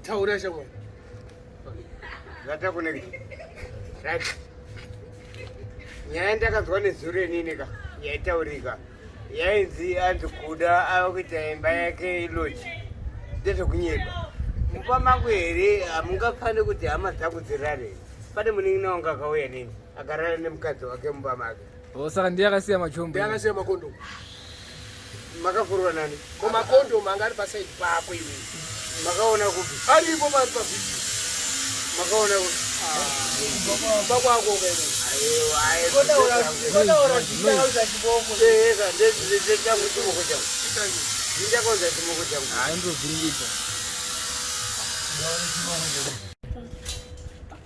Taura shamwari. Zvatakunenge. Right. Nyaya ndakanzwa nezuro inini ka yaitaurika yainzi anzi kuda ava kuita imba yake iloji ndezvekunyeba mumba mangu here hamungafani kuti hama dzangu dzirare pane munin'ina wangu akauya nini akarara nemukadzi wake mumba make. Oh, saka ndiye akasiya machombo. Ndiye akasiya makondomu. Makafurwa nani? Ko makondomu anga ari pasaidi pako iwe. Makaona kupi? Aripo pari pavideo. Makaona kupi? Kumba kwako ka iwe. Aiwa, aiwa. Kotaura kotaura zvichauza chiboko. Eka, ndechangu chimoko changu. Ndichakonza chimoko changu. Hayi ndovhiringidza.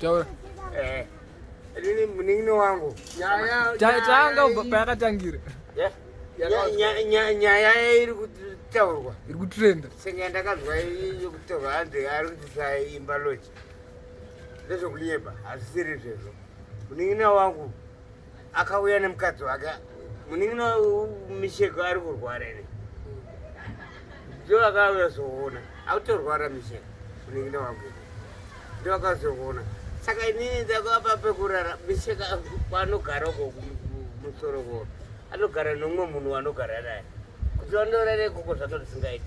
Taura. Eh. Ini munin'ina wangu. Nyaya Tanga kubva payakatangira. Yeah. Nyaya iri kutaurwa. Iri kutrenda. Senge ndakanzwa yekutaurwa hanzi ari kuti saimba loji. Ndezvekunyeba, hazvisiri izvezvo. Munin'ina wangu akauya nemukadzi wake. Munin'ina Misheko ari kurwara ere. Ndio akauya zoona. Akutorwara Misheko. Munin'ina wangu. Ndio akazoona. Saka inini ndakapa pekurara Misheko kwaanogara uko kumusoro ko. Anogara nomumwe munhu waanogara naye. Kuti vandorara ikoko zvanga zvisingaiti.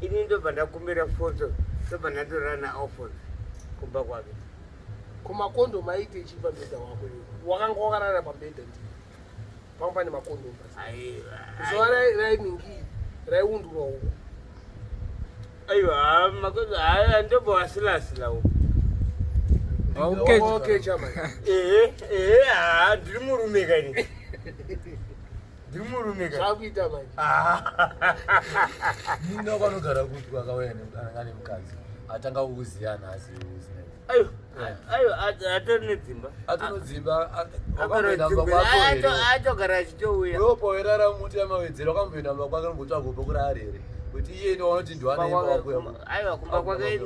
Ini ndobva ndakumbira foto, ndobva ndatorara naAlphonse kumba kwake. Ko makondomu aite chii pambedha wako iwe? Wakanga wakarara pambedha ndiye. Panga pane makondomu pasi. Aiwa. Zuva rainingi raiundurwa uko. Aiwa, makondomu haya ndobva wasilasila uko. Okay. Okay, chama. Ehe, ehe, haa, ndiri murume kani. Ndiri murume kani. Zvakuita manje. Nina kwanogara kuti kwakauya anga nemukadzi atanga kukuziva nhasi usina. Aiwa, aiwa, atori nedzimba. Atinodzimba wakamboenda kumba kwako here? Atogara achitouya. Iwe pawairara muti yamawedzera wakamboenda kumba kwake nombotsvaga pokurara here? Kuti iye ndiye wanoti ndiwane imba wako yako. Aiwa, kumba kwake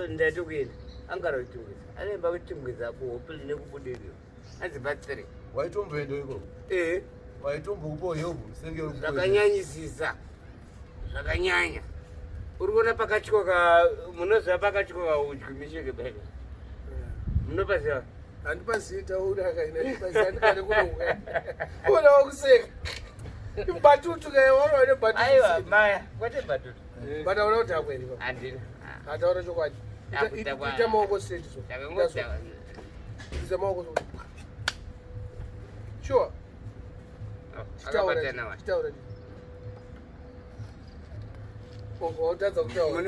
ndatokuenda. Angara kuchitungwiza. Anoimba kuchitungwiza kuhope nekubudiriro. Anzi batsire. Waitomboenda ikoko? Eh. Waitombokupawo help senge uri kupoera. Zvakanyanyisisa. Zvakanyanya. Uri kuona pakatyoka, munoziva pakatyoka udyi misheke beke. Munopaziva? Handipazivi taura kaina handipazivi handikane kunoka. Ona wakuseka. Batutu kai waona une batutu. Aiwa, maya, kwete batutu. But auna kudhakwa here baba? Handina. Ataura chokwadi. Ita maoko straight so. Ita maoko so. Sure. Akabatana wa. Chitaura.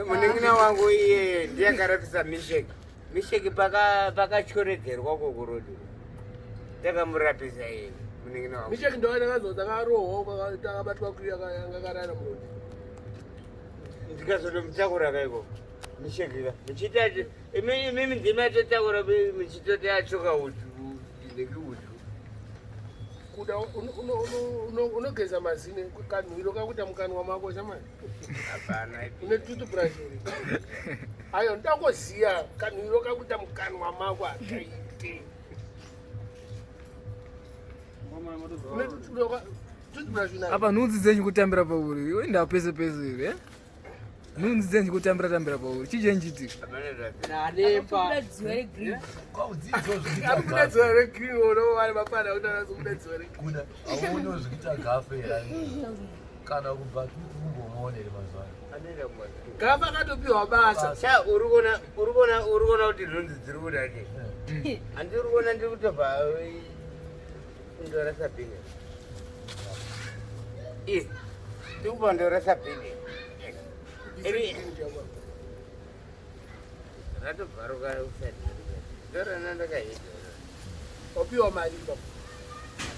Munin'ina wangu iye ndiye akarapisa Misheki. Misheki pakatyoredzerwa kokurodi. Takamurapisa iye munin'ina wangu. Misheki ndo akazodza akarohwa akabatwa kuya anga akarara murodi. Ndikazotomutakura kaiko. Misheki ka. Muchiita imimi ndimi atotakura muchitoti achoka udyu ndinenge udyu. Kuda unogeza mazino kanhuwiro kakuita mukanwa mako shamani. Hapana. Une toothbrush here? Ayo ndangoziya kanhuwiro kakuita mukanwa mako hakaite. Une toothbrush unayo? Apa nhunzi dzenyu kutambira pauri. Iwe nda pese pese here. Eh? Nhunzi dzenyu kutambira tambira pauri. Chii chenchiitika? Ndanemba. Akubuda dziwa regreen uno vari mapana kuti anazobuda dziwa regreen. Kuda auone uzvikuita gafa here kana kubva kumbomuona here mazuva ano. Gafa akatopiwa basa. Sha uri kuona uri kuona uri kuona kuti nhunzi dziri kuda che. Handi uri kuona ndiri kutobva ndorasa bhini. Ih, ndiri kubva ndorasa bhini. Iri ratobvaruka usati. Ndorana ndakahedha. Wapiwa mari baba.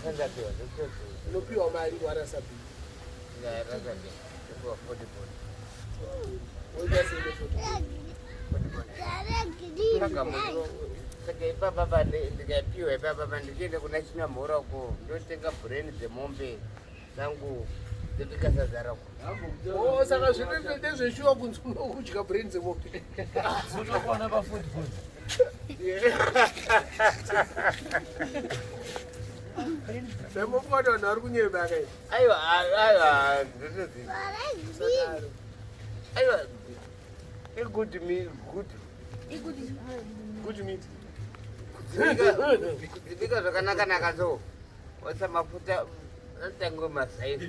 Asandapiwa zvekuti. Unopiwa mari warasa bhini. Ndarasa bhini. Ndopiwa 40 bond. Woita sei nefoto? Saka ipapa pa ndikapiwa ipapa pa ndichienda kuna Chinamhora uko ndotenga bhureni dzemombe dzangu ndobika sadza rako. Oh, saka zviri ndezveshuwa kunzi unokudya brain dzemombe. Zvinotokwana pa 40 bond. Ndambofunga kuti vanhu vari kunyeba kai. Aiwa, aiwa, ndinotoziva. Sadaro. Aiwa, Igood me good. Good meat. Kudzibika zvakanaka naka so. Wasa mafuta anotangwe mazaizo.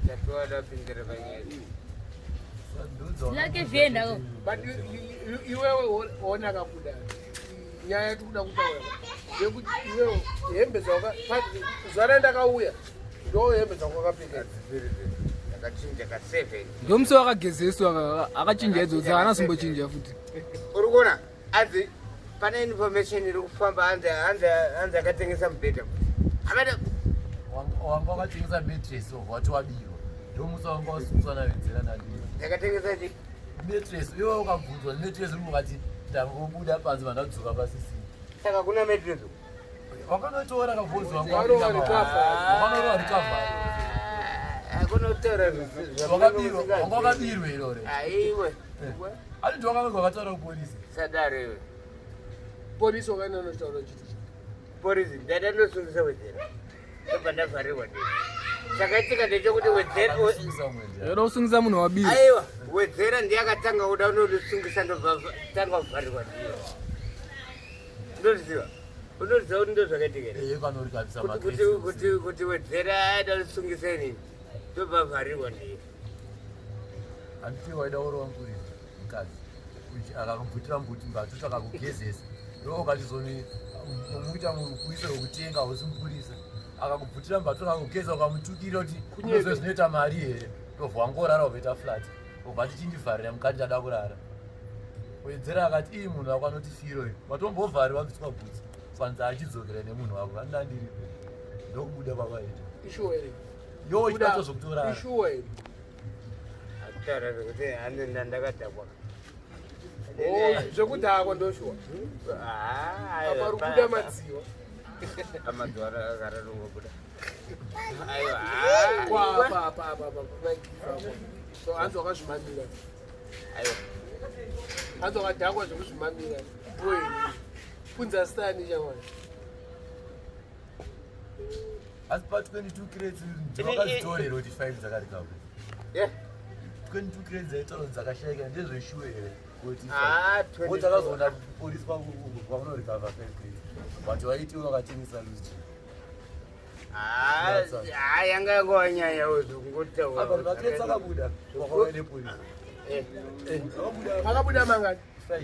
Tapiwa dapindira panyaya. Lake zvienda. But iwewe ona kabuda. Nyaya yatikuda kutaura yekuti iwewe hembe dzawaka zuva randakauya ndo hembe dzawakapfeka. Ndakachinja ka 7. Ndomusi wakagezeswa akachinja idzodzo haana zombochinja futi. Uri kuona anzi pane information iri kufamba anzi anzi anzi akatengesa mubhedha. Amada Wanga wakatengesa mattress obva wati wabirwa. Ndomusi wanga wasungiswa nawedzera nandii. Ndakatengesa chi mattress iwe ukabvunzwa mattress uri ukati ndangobuda panze vandadzoka pasisina. Saka kuna mattress. Wakanotora kabvunzi wanga Wakarova recovery. Wakanorowa recovery. Akunotora Wakabirwa, wanga wakabirwa irore. Aiwe. Ati ndiwakamega wakataura kupolisi. Sadaro iwe. Polisi wakaenda notaura chiti. Polisi ndaida ndosungisa wedzera. Ndobva ndavharirwa ndini. Chakaitika ndechekuti wedzera Akasungisa mwenje. Yoda kusungisa munhu wabiri. Aiwa, wedzera ndiye akatanga kuda unondisungisa ndobva tanga kuvharirwa ndiye. Unoziva? Unoziva kuti ndozvakaitika here? Iye kanorikabisa Kuti kuti makresi. kuti kuti wedzera aida kundisungisa inini. Ndobva vharirwa ndiye. Handiti waida kurova mupurisa mukadzi. Akakubvutira mbuti mbatutu akakugezesa. Iwe ukachizoni umuita mupurisa wekutenga hausi mupurisa. Akakubvutira mbatutu akakugeza ukamutukira kuti unozwe zvinoita mari here. Ndobva wangorara ukaita flat. Ubva tichindivharira mukati ndada kurara. Wedzera akati ii munhu wako anoti firo iyi. Watombovharirwa bviswa bhutsu. Kwanza achidzokera nemunhu wako andina ndiripo. Ndokubuda kwakaita. Ishuwa here? Yo chitacho zvokutorara. Ishuwa here? Akutaura zvekuti hanzi ndandakadhakwa. Oh, zvekudhakwa ndoshuwa. Ah, Apa uri kuda madziwa. Amadziwa akararungobuda. Aiwa. Kwa apa apa apa apa apa. So hanzi wakazvimamira. Aiwa. Hanzi wakadhakwa zvekuzvimamira. Boy. Punza stani chamwana. Asi pa 22 crates ndivakadzitorera kuti 5 dzakarikabva. Yeah. 22 crates dzaitaura kuti dzakashaika ndezveshuwa here kuti Ah, 22. takazoona polisi kwakunorikava 5 crates but waiti wakatengesa luzi. Ah, ah, yanga yangova nyaya zvokungotaura. Apa macrates akabuda wakauya nepolisi. Eh. Eh, akabuda Akabuda mangani? 5.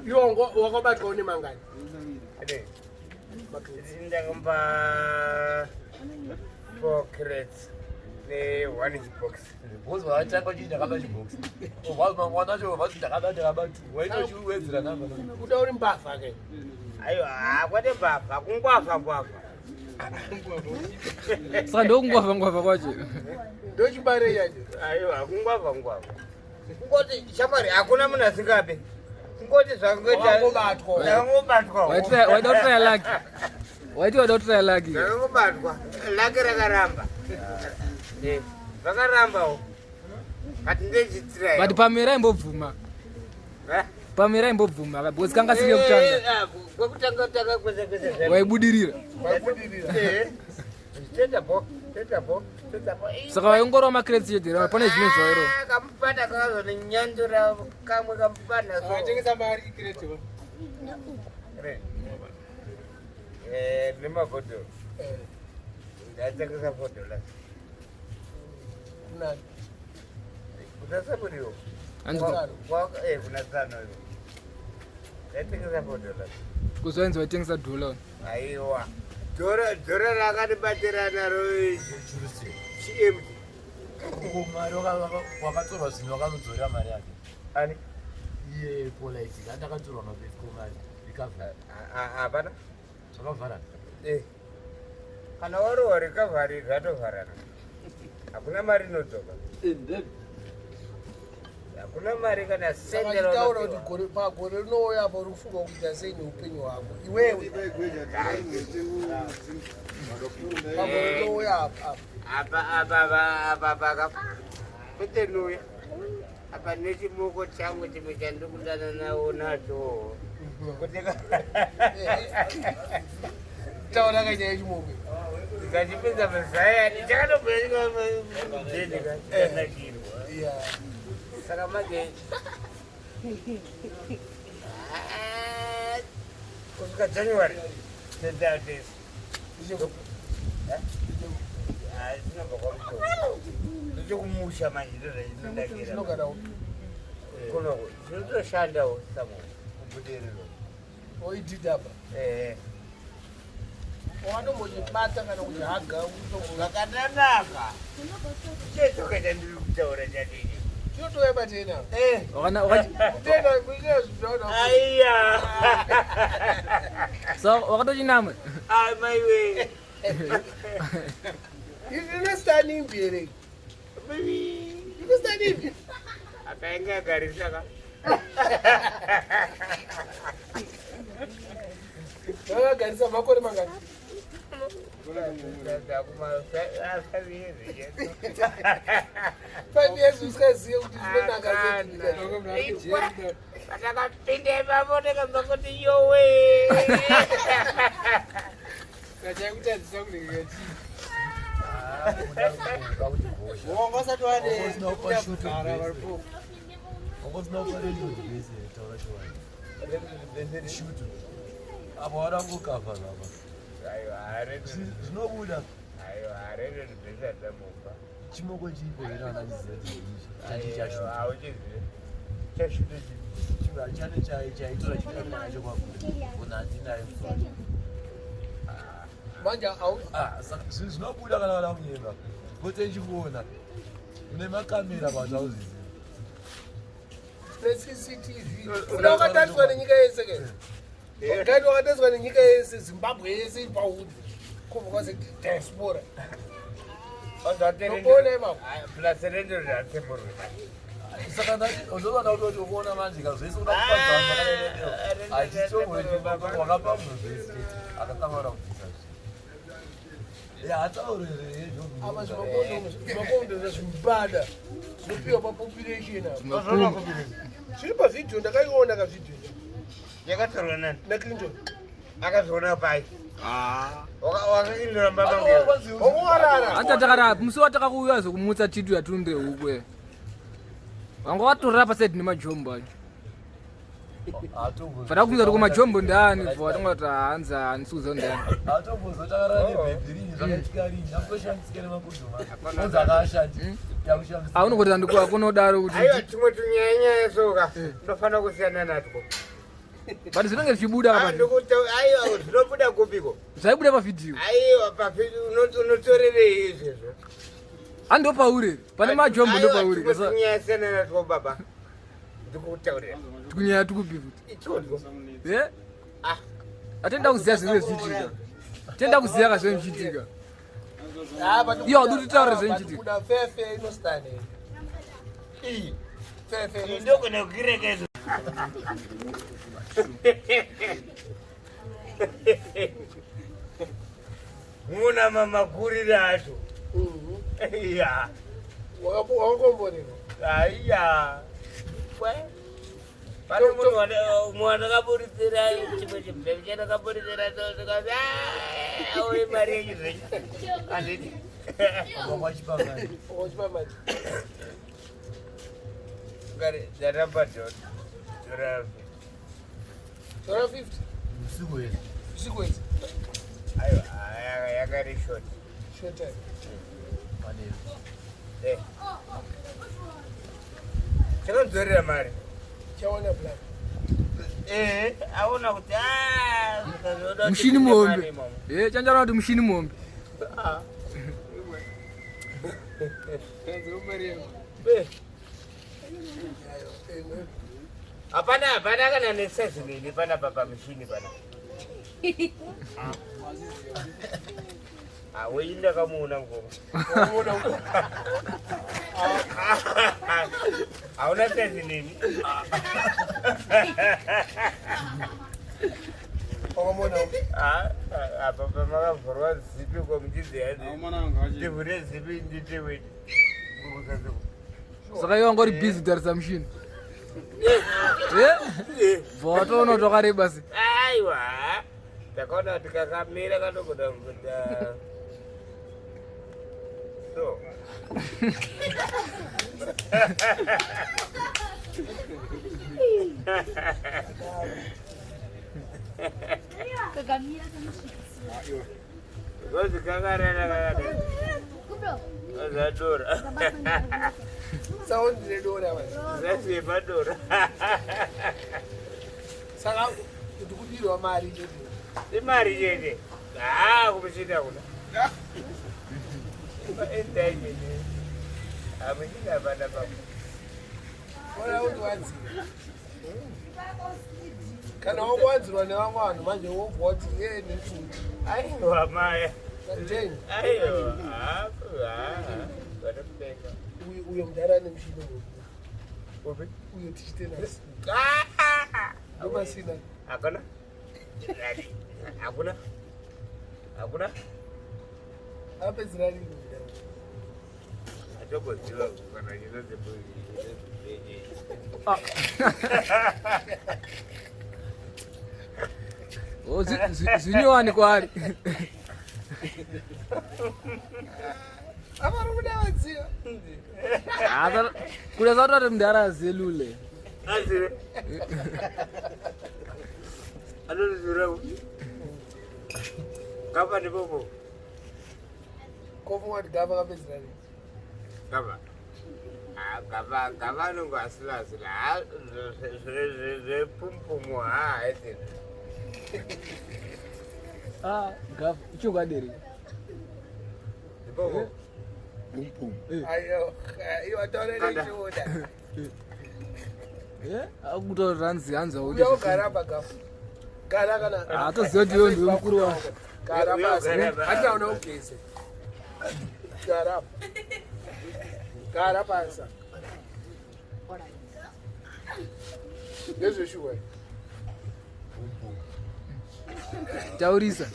Iwe wakabatwa une mangani? Eh. Makreti. Ndakamupa 4 crates ne 1 box. Because vakatanga chii ndakaba chibhokisi. Mangwana acho vati ndakaba ndakaba 2. Waitochiwedzera namba. Kuda uri mbavha ke. Aiwa, ah, kwete mbavha, kungwavha ngwavha. Saka ndokungwavha ngwavha kwacho. Ndochibare yacho. Aiwa, kungwavha ngwavha. Kungoti shamwari hakuna munhu asingabe. Kungoti zvangoita Wakangobatwa. Ndakangobatwa. Waida kutraya lucky. Waiti waida kutraya lucky. Ndakangobatwa. Lake rakaramba. Eh, Zvakarambawo. But ndechitira. But pamera imbobvuma. Eh? Pamera imbobvuma because kanga siri yekutanga. Kwekutanga tanga kwese kwese zve. Waibudirira. Waibudirira. Eh. Teta bo, teta bo, teta bo. Saka waingorova macrates chete here pane zvimwe zvawairova. Ah, Kamupanda kakazondinyandura kamwe kamupanda so. Akatengesa mari ikreti. Re. Eh, nemabhodhoro. Ndatengesa $4. Kunani? Kuna saburiwo. Hanzi Eh, kuna tsano iwo. Ndatengesa $4. kuzwainzi waitengesa dhola. Aiwa. Dhora dhora rakatibatira naro Chiruse. chiempty. Uko mari wakatorwa zvinhu wakanodzorera mari yake. Ani? Iye polite andakatorwa mabesiko mari recovery. Hapana. Zvakavharana. Eh. Kana warohwa recovery zvatovharana. Hakuna mari inodzoka. Hakuna mari kana Saka sende chitaura kuti raunopiwa. gore pagore rinouya apa uri kufunga kuita sei neupenyu hwako. Iwewe pagore rinouya apa apa. Apa apa apa apa apa apa. Kwete nuya. Apa nechimoko changu chimwe chandikudana nawo nacho. Kuti Taura kanyaya yechimoko. Tikachipinza mazayani chakatobudendika chikanakirwa. Yeah. Saka manje kusvika January tendatesi chinobva kwaMutoko, ndochokumusha manje, ndozvachinonakira. Chinogara upi? Kunoko chinotoshandawo samo kuBudiriro. Oidhidhaba? Ehe. Wanombochibata kana kuti haga? Zvakanaka chetoka chandiri kutaura chatini. Chinotouya batena. Wakana- Tena kuita zvinoda. Aiya. So wakatochinama? Maiwe. Inostanimbi here? Inostanimbi. Akainge agarisaka. Vakagarisa makore mangani? Kuma 5 years. 5 years usikazive kuti zvinonaka sei. Patakapinda ipapo ndikabva kuti yowe. Kachakutadzisa kunenge kachii. Kakuti gosha. Wonga usati wane Usina kupa shuto kugara bese. varipo. Wangosina kupa record bese, taura chokwadi. Shuto. Apa wada kukavha apa. Zvinobuda. Chimoko chipo ino anachiziva kuti ichi chachi chashuto. Chashuto. Chane chaitora chikati nacho kwakuti kuna handinayo musi. Manje au Ah, saka zvinhu zvinobuda kana vada kunyemba pote nchikuona une makamera pazvauziziva. neCCTV uda wakatariswa nenyika yese ke, gaiti wakatariswa nenyika yese, Zimbabwe yese iri pauri kubva kwase diaspora. Ndokuona ipapo. Plus rendo ratsemurwe. Saka ndati uzoona kutoti ukuona manje ka zvese uda kupadza hachichomwe wakapa munhu zvese chete akatangaura kubvisa zve hataure. Apa zvimakondoza zvimubada zvinopiwa papopulation apa zviri pavhidhiyo, ndakaiona kavhidhiyo. Yakatorwa nani? NaClinton. Akazviona pai? Wakakindoramba. Wakuwarara. Hanzi tatakara musi watakakuuya zokumutsa titu yatunde hukwe wanga watorera pasaidi nemajombo acho. Fada kubvunza kuti kumajombo ndani, bva watonga kuti hanzi handisi kuziva ndani. Atombozotakarara nebhebhi rini, zvakaitika rini, akutoshandisika nemakondomu onzi akaashandi yakushandisa. Aunokoti akunodaro kuti Aiwa, tumwe tunyaya soka ndofanira kusiyana natwo. But zvinenge zvichibuda Ah, aiwa, zvinobuda kupiko? Zvaibuda pavhidhiyo. Aiwa, unotorerei izvezvo? Handi pauri pane majombo, ndo pauri. Tumwe tunyaya siyana natwo baba, ndikutaurira. Tikunyaya tukupi futi? Itodyo. Eh? Ah. Atenda kuziva zvinenge zvichiitika, tenda kuziva ka zvinenge zvichiitika. Iyo haudi kutitaurira zvinoitika. Kuda fefe inostane iyi fefe inostane. Ndogona kukirekeza. Muna mamakurire acho. Ya. Wakakomborerwa. Aiya, pane munhu umwe wandakaburitsira chimwe chibhebhi chandakaburitsira, ndikati auye mari yenyu zvenyu, handiti? Wachipangani. Wachipa mari? Ngari ndaramba dhora. Dhora 50? Usiku wese? Usiku wese. Aiwa, yakari short. Short time. Manheru? Eh. Chakadzorera mari. Chaona plan. Eh, aona kuti ah, zvikazvoda kuti Mushini tipinde muhombe. mari imomo. E, chanjana kuti mushini muhombe. Ah. Eh. Hapana, hapana kana nesaizi nini panapa pamushini pana. Ah, weyi ndakamuona mukoma. Hauna saizi nini? Wakamona? Ah, ah, apa pamakavhurwa zipi ko muchizi ndivhure zipi ndite weti. Saka iwe wanga uri busy kutarisa mushini e bva watoona kuti wakareba se. Aiwa, ndakaona kuti kakamira kanogona kuita. Ngozi kakarara kakadai. Zadora. Saundi redora manje. Zasiyepadora. Saka kuti kudirwa mari chete. Imari chete. Haa kumuchita kuna. Endai chete. Hamuchina hapana papo. Ona kuti wadzira. Kana wakuwadzirwa nevamwe vanhu manje wobva wati ye nefuti. Aiwa maya. Ten. Aiwa. Haa. Haa. Vanopenga. Uyo mudhara ane mushini uyu. Upi? Uyo tichitenasi. Ah! Ndomasina. Hakuna? Hakuna? Hakuna? Apedzera rini mudhara. Hatogoziva kana chinonzi Oh, zvinyowani kwaari. Avari kuda vadziva. Kuda sautati mudhara azelule. Azive. Anonizura Gava ndipopo. Kofunga kuti gava kapedzera rini. Gava. Ah, gava gava anongo asila asila. Ah, zvepumpumu haa haiti. Ah, gava ichokwadi. Ndipopo. Pumpumu. Ayo, iwa taura nechiona. Eh, akutaura ranzi hanzi Uya ugara apa gafu. Gara kana. Ah, toziva kuti iwe ndiwe mukuru wangu. Gara Uya pasi. ugara apa. Hati hauna ugeze. Gara apa. Gara pasi. Ndezveshuwa. Pumpumu. Taurisa.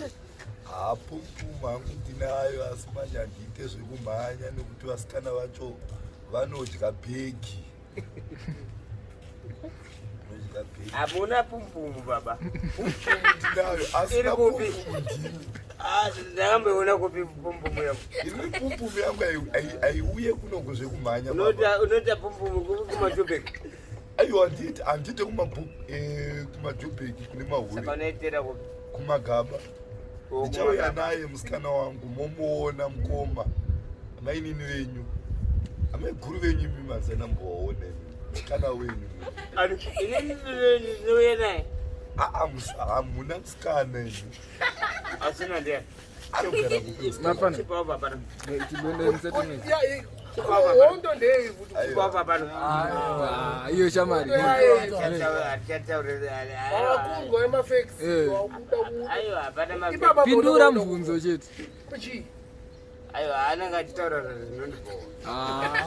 Haa pumpumu hangu ndinayo asi manje handiite zvekumhanya nekuti vasikana vacho vanodya bhegi. Vanodya bhegi. Hamuna pumpumu baba. Pumpumu ndinayo asi Iri kupi? pumpumu ndini. Ah, ndakamboiona kupi pumpumu yako. Ini pumpumu yangu haiuye kunongo zvekumhanya baba. Unoita unoita pumpumu kupi kumajubheki. Aiwa handiti handite kumajubheki kune Saka mahure unoitira kupi? kumagaba. Ndichauya naye musikana wangu momuona mukoma amainini venyu amaiguru venyu imi mazana mbowaona imi musikana wenyu Inini ndinouya naye. aa hamuna musikana imi Asina ndiye. anogara kupi musikana Mafana. Chipawo pano. Chibwende musettlement. Ya, hondo ndei futi. Chipawo pano. Ah, iyo shamari. Wakundwa emafekisi. Eh. Wakuda ku. Aiwa hapana mafe. Ipapa Pindura mubvunzo chete. Kuchii? Aiwa anenge achitaura zvinondibowa. Ah,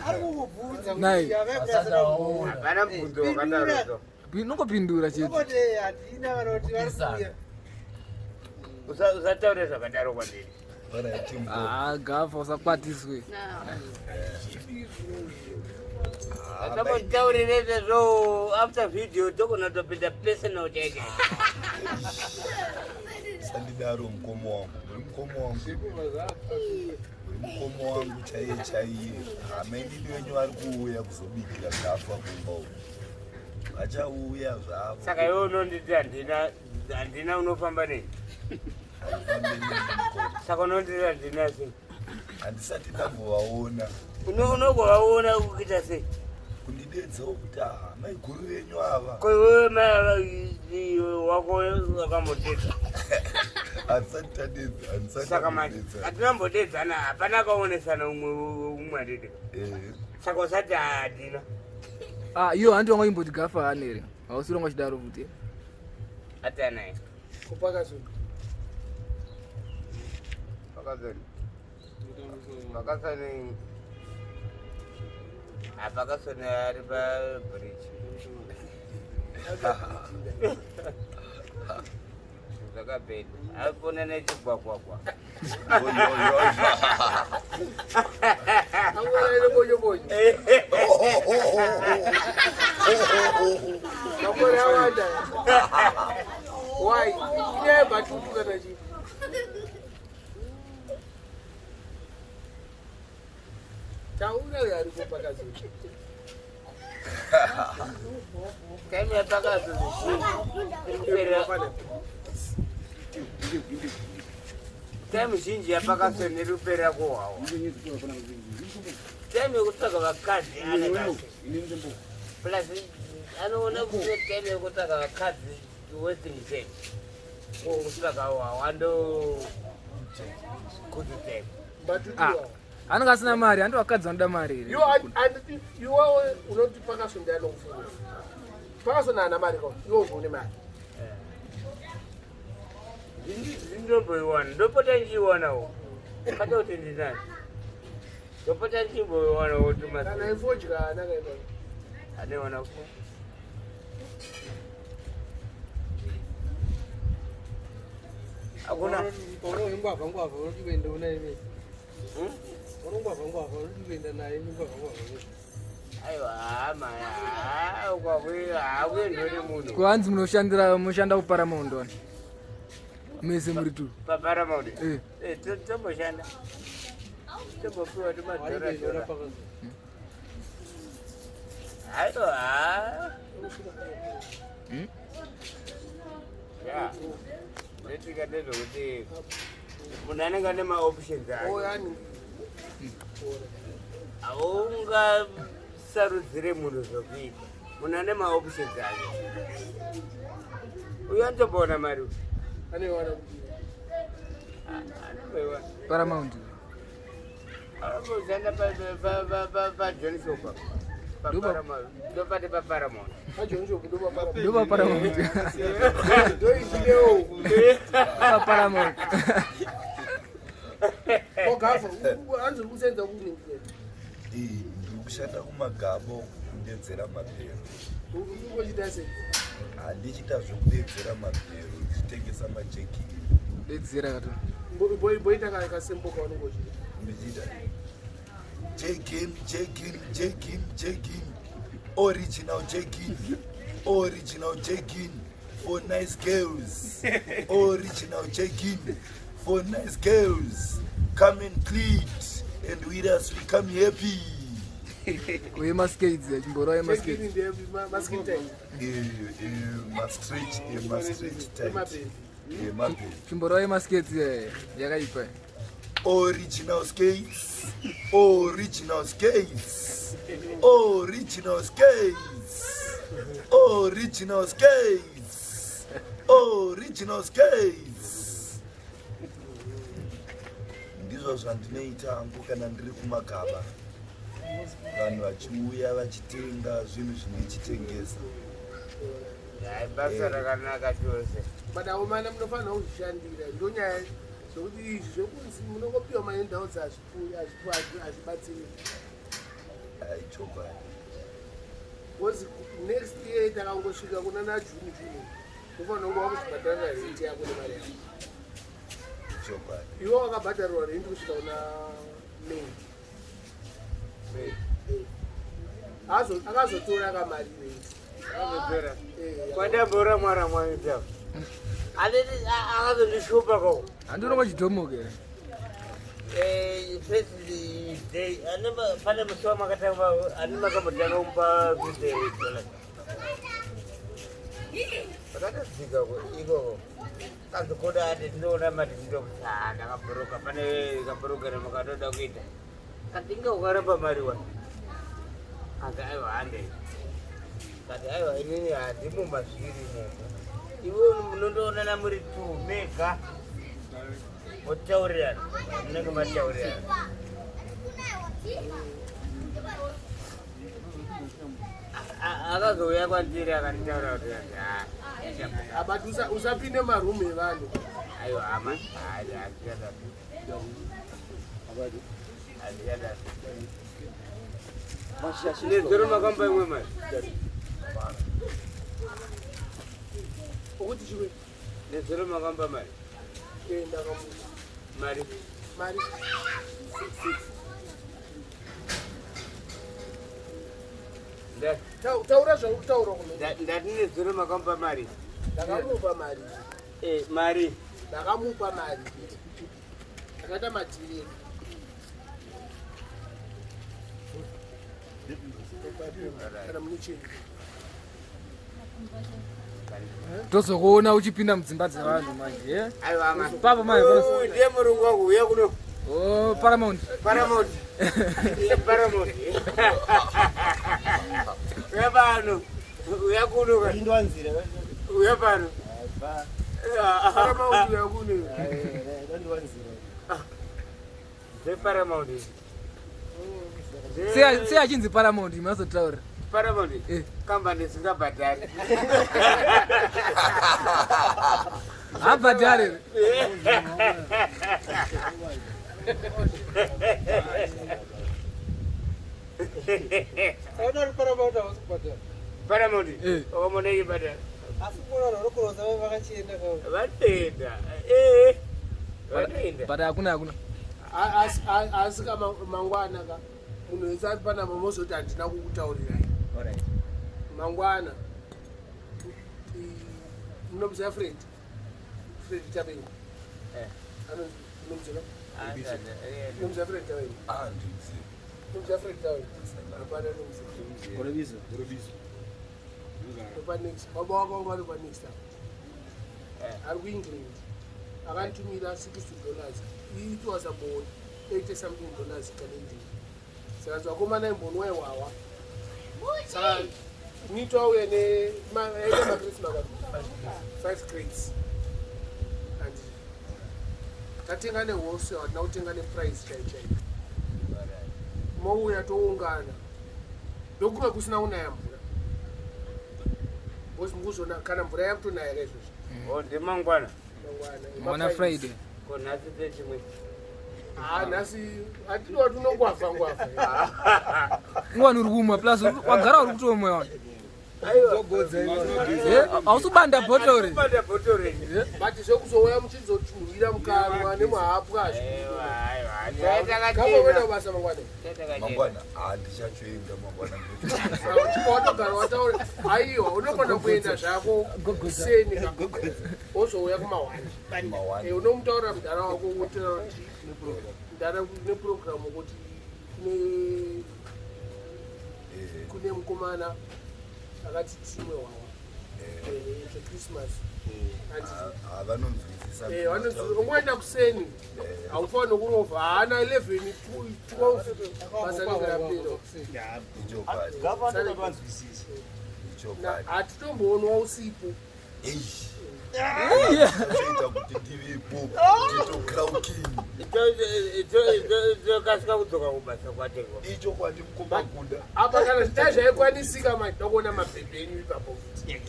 Ari kukubvunza Nai. kuti yakaita Hapana mubvunzo wakadaro. nongopindura chete. Unongoti handina vanoti vari kuuya. Usataure zvakadaro kwandiri. Alright, mukoma. Ah, gafa usakwatiswe. Akambotaurire izvezvo after video togona topinda personal chaicho. Sandidaro mukoma wangu muri mukoma wangu muri mukoma wangu chaiye chaiye amainini venyu vari kuuya kuzobikira gafa kumba uku vachauya zvavo Saka iwe unonditi handina handina unofamba nei? Handifambi nemi mukoma. Saka unonditi handina sei? Handisati ndambovaona. Unogovaona kuita sei? Kundidedzawo kuti ah, maiguru venyu ava. Ko iwewe mai wako wakambodedza? Handisati tadedza, handisati Saka manje ndambodedza. hatina mbodedzana, hapana akaonesana umwe umwe handidi. Eh, Saka usati handina. Ah, iyo handi wanga imboti gafa hanere. Hausiri wanga chidaro futi. Ati anaye. Kupaka zvinhu. Pakazoni. Pakasoni. Apakasoni ari pabridge. Zvakapenda. Apona nechigwagwagwa. Yo, yo, yo, yo. Angona ine bonyo bonyo. Makore awanda. Why? Inyaya yebhatutu kana chii? Taura uyo aripo pakazoti. Time yapakazo zizhinji iri kuperera. Time zhinji yapakasoni iri kuperera kuhwawa. Time yekutsvaga vakadzi anekasi. Plus anoona kuti time yekutsvaga vakadzi wasting time. Kutsvaga hwawa ndo good time. Ah, anenge asina mari, handi vakadzi vanoda mari here? Iwewe unoti Pakaso ndi anokufunga. Pakaso naana mari ka, iwe une mari. Ndindomboiwana, ndopota ndichiiwanawo. Kata kuti ndinani. Ndopota ndichimboiwanawo Kana tumasi. ifodya ana kaipa. Anewana ku. Hakuna. Paunongwavha ngwavha unoti kuenda una ime. Hmm? Unongwavha ngwavha unoti kuenda naye ngwavha ngwavha. Aiwa, hama, hakuendwe nemunhu. Kuhanzi munoshandira munoshanda kuParamount wani mese muri tu. PaParamount. Eh. Eh, tomboshanda. Tombopiwa Wainge tumadhora iona dhora. pakazo. Aiwa. Ya. Zvinoitika ndezvekuti munhu anenge ane maoptions ake. Oyani. Haungasarudzire munhu zvokuita. Munhu ane maoptions ake. Uyu anotomboona mari uyu. Anoiwana kuti. Anomboiwana. Paramount. Anomboshanda paJohn Shop apa. PaParamount. Ndopati paParamount. PaJohn Shop ndopapara. Ndo paParamount. Ndoichidewo. PaParamount. Ogafa, hanzi uri kusenza kuningirira. Ndiri kushanda kumagabo kudedzera mabhero. Ungochita sei? Handichiita zvekudedzera mabhero, ndichitengesa majekini. Dedzera kato. Boita kasembo kaunenge uchiita. Ndichiita jekin, jekin, jekin, jekin, original jekin, original jekin for nice girls, original jekin for nice girls, come and clean and with us we come happy. Uye maskates, chimborwa yemaskates. Chekini ndiye maskin tight. Mastretch, mastretch tight. Emabhebhi. Emabhebhi. Chimborwa yemaskates yakaipa. Original skates, original skates, original skates, original skates, original skates. Ndizvo zvandinoita hangu kana ndiri kumagaba, vanhu vachiuya vachitenga zvinhu zvinochitengesa. Hai, basa rakanaka chose. But aomana munofanira kuzvishandira, ndonyaya zvokuti izvi zvekunzi munongopiwa mahandouts hazvibatsiri. Aichokwadi. Because next year takangosvika kuna naJune, June unofanira kunge wakuzvibhadharira renti yako nemari yako. Chokwadi. Iwe wakabhadharirwa renti kusvika kuna May. Eh. Akazotora kamari renti. Akazotora. Eh, Kwadambora mwana mwaita. Aleti akazondishupa ko. Handi unongo chidhomoka here? Eh, first day ane pane musi wamakatanga ane makambotanga kumupa $50. Pakatodzika ikoko. Kazokoda ati ndinoona mati ndokuti ah ndakabhuruka pane kapurogiramu katoda kuita. Kati inga ukaramba mari wa. Kati aiwa hande. Kati aiwa inini handimo mazviri imomo. Iwe munondoonana muri two mega. Motaurirana. Munenge mataurirana. Akazouya kwandiri akanditaura kuti ah, Ah, but usapinde marumu evanhu. Aiwa hama, handichadaro. Handichadaro. Nezuro makamba imwe mari. Ukuti chimwe. Nezuro makamba mari. Eh, ndakamuka. Mari. Mari. Six. Taura zvauri kutaura kuno. Ndati nezuro makamba mari. Ndakamupa mari. Eh, mari. Ndakamupa mari. Akaita madhiri. Kana mune chenyu. Tozokuona uchipinda mudzimba dzevanhu manje. Eh? Aiwa ma. Papo manje. Uyu ndiye murungu wangu uya kuno. Oh, Paramount. Paramount. Iye Paramount. Uya pano. Uya kuno. Ndindowanzira. Uya pano. Paramount uya kuno. Ndindowanzira. Zveparamount. Sei achinzi Paramount mazotaura? Paramount. Eh. Kambani isingabhadhari. Habhadhari. Aona uri Paramount hausi kubhadhara. Paramount. Eh. Wakamona ichibhadhara. Asi kuona vanhu vanokorosa vave vakachienda kavo. Vanoenda. Eh. Vanoenda. But hakuna hakuna. Asi ka mangwana ka munhu wese ari panapa mozoti handina kukutaurirai. Mangwana munomuziva Fred? Fred Tabengo. Eh. Anonzi munomuziva? Munomuziva Fred Tabengo? Ah, ndimzivi. Munomuziva Fred Tabengo? Hapana nomuziva. Ndopa next. Baba wako wanga vari panext apa. Ari kuEngland. Akanditumira $60. It was about 80 something dollars Canadian. Saka vakomana imbonwa iwawa. Saka nito auya ne aita macrates makati 5 crates. And tatenga newholesale hatina kutenga neprice chai chai. Mouya toungana. Ndokunge kusina kunaya mvura. Because mukuzona kana mvura yakutonaya izvozvi. Oh, ndimangwana. Mangwana. Mwana Friday. Ko nhasi ndechimwe. Ah, nhasi hatidi wati unongwavha ngwavha. Ingwani uri kumwa plus wagara uri kutomwa wani. Eh, hausi kubanda botoro. Kubanda botoro renyu. But zvekuzouya muchizotunhwira mukanwa nemuhapwa. Aiwa, aiwa. Kama uenda kubasa mangwana. Mangwana handichachoenda mangwana. Saka watogara wataura aiwa unogona kuenda zvako kuseni ka wozouya kumahwani. Mawani. Eh, unomutaurira mudhara wako wotaura kuti mudhara neprogramu kuti kune kune mukomana akati timwe wawa zvechristmas. Ah, vanonzwisisa. Eh, ungoenda kuseni haufaniri kurovha haana 11 12 basa rinenge rapera. Ichokwadi. Ichokwadi. Hatitomboonwa usipo. Eish. Choita kuti ndivepo. Nditokrauking. Tokasika kudzoka kubasa kwatengwa. Ichokwadi mukoma Gunda. Apa kana zvidai zvaikwanisika manje tokuona mabhebhi enyu ipapo futi.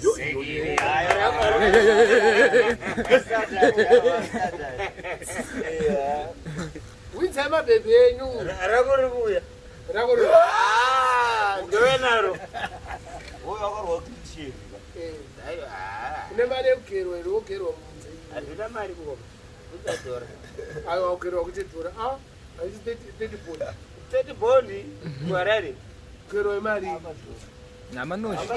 Winzai mabhebhi enyu. Rako riri kuuya. Rako riri. Ah, ndove naro. Eh, Aiwa. une mari yekugerwa here wogerwa munze? Handina mari kukoma. Kuchadhora. Aiwa kugerwa kuchidhura. Ah, haisi 30 bond. 30 bondi kuHarare. Kugerwa imari. Namanoshi.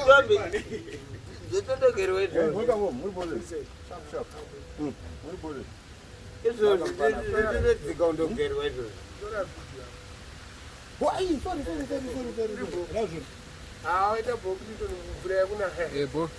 Ndombi. Ndototogerwa izvozvo. Izvozvo ndinotodzika kundogerwa izvozvo. Ah, waita bhokuti mvura yakunaya. Eh, bo.